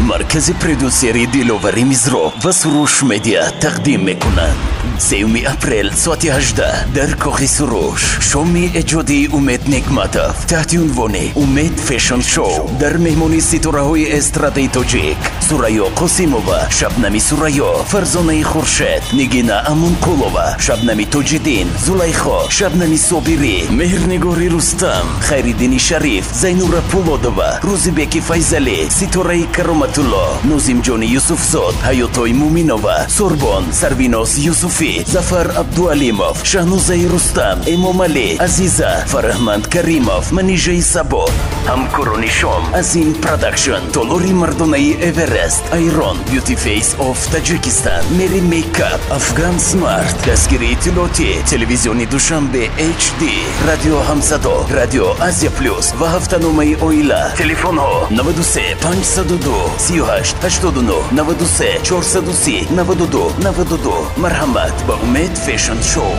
Маркази продюсери Диловари Мизроб ва Суруш Медиа тақдим мекунанд. 3 апрел соати 18 дар Кохи Суруш шоми эҷодии Умед Негматов таҳти унвони «Умед Фэшн Шоу» дар меҳмонии ситораҳои эстрадаи тоҷик Сурайё Қосимова, Шабнами Сурайё, Фарзонаи Хуршед, Нигина Амонқулова, Шабнами Тоҷиддин, Зулайхо, Шабнами Собирӣ, Меҳрнигори Рустам, Хайриддини Шариф, Зайнура Пулодова, Рӯзибеки Файзалӣ, Ситораи Кароматулло, Нозимҷони Юсуфзод, Ҳаётои Муминова, Сурбон, Сарвиноз Юсуфӣ, Зафар Абдуалимов, Шаҳнозаи Рустам, Эмомалӣ, Азиза, Фараҳманд Каримов, Манижаи Сабо. Ҳамкорони шом: Азим Продакшн, толори мардонаи Эверест, Айрон, Beauty Face of Таджикистан, Мери Мейкап, Афган Смарт. Дастгирии иттилоотӣ: телевизиони Душанбе HD, Радио Ҳамсадо, Радио Азия Плюс ва ҳафтаномаи Оила. Телефонҳо: 93 502 38 89, 93 430 92 92. Марҳамат ба «Умед Фэшн Шоу».